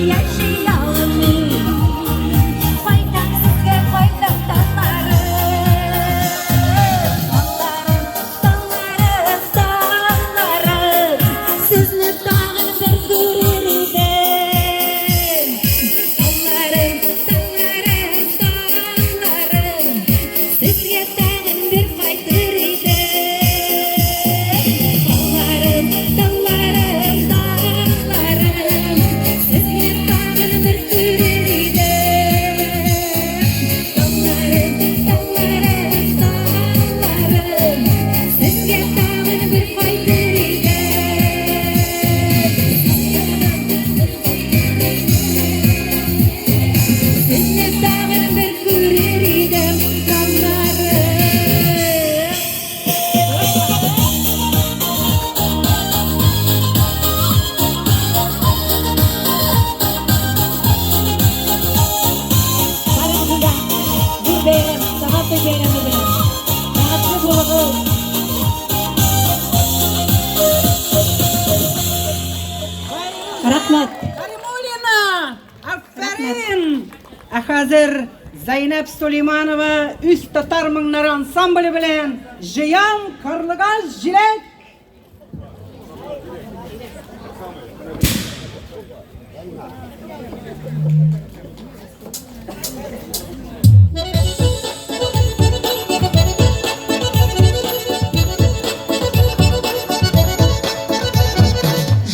яши алмыйм. Кайтам сезгә, кайтам, таңнарым. Таңнарым, таңнарым, таңнарым. Сезне тагын бер күрер идем. Таңнарым, таңнарым, таңнарым. Сезгә тагын бер кайтыр идем. Таңнарым, таңнарым, таңнарым. Сезне тагын бер күрер идем. Таңнарым, таңнарым, таңнарым. Сезгә тагын бер кайтыр идем. Сезне тагын бер күрер идем, таңнарым. Барыгызны да зур бәйрәм, Сабантуй бәйрәме белән. Бәхетле булыгыз! Рәхмәт! Каримуллина! Афәрин! Ә хәзер Зәйнәп Сулейманова үз татар моңнары ансамбле белән Җыям карлыгач җиләк!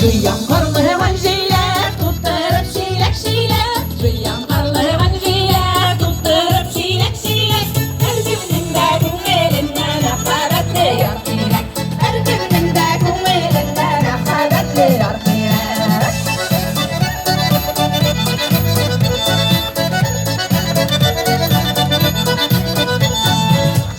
Җыям карлыган җиләк, тутырып чиләк-чиләк. Җыям карлыган җиләк, тутырып чиләк-чиләк. Һәркемнең дә күңелендә мәхәббәтле яр кирәк. Һәркемнең дә күңелендә мәхәббәтле яр кирәк.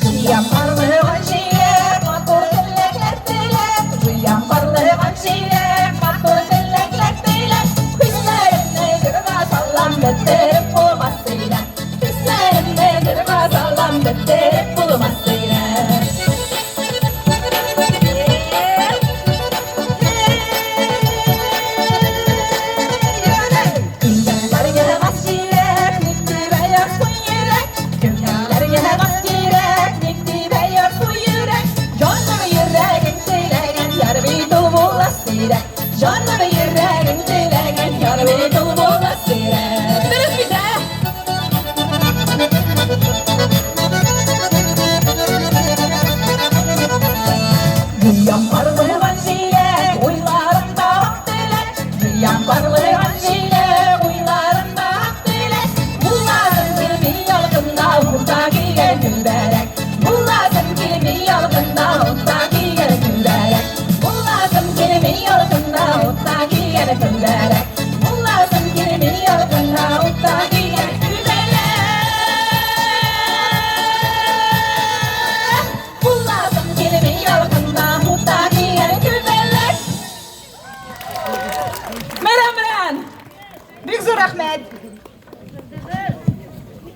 Җыям карлыган җиләк, матур теләкләр теләп. Җыям карлыган җиләк, матур теләкләр теләп. Хисләремне җырга салам, бетереп булмас сөйләп. Хисләремне җырга салам, бетереп булмас сөйләп. Кемнәргә бas кирәк, ник тибә ярсу йөрәк? Кемнәргә бas кирәк, ник тибә ярсу йөрәк? Җаным йөрәгең теләгән яр бит ул була сирәк. Җаным йөрәгең теләгән яр бит ул була сирәк. Дөрес бит, ә? Җыям карлыган җиләк, уйларымда ак теләк. Җыям карлыган җиләк, уйларымда ак теләк. Буласым килми ялкында урта килгән күбәләк. Буласым килми ялкында урта килгән күбәләк. Буласым килми ялкында урта килгән күбәләк. Буласым килми ялкында урта килгән күбәләк. Буласым килми ялкында урта килгән күбәләк. Мәрәм белән! Бик зур рәхмәт!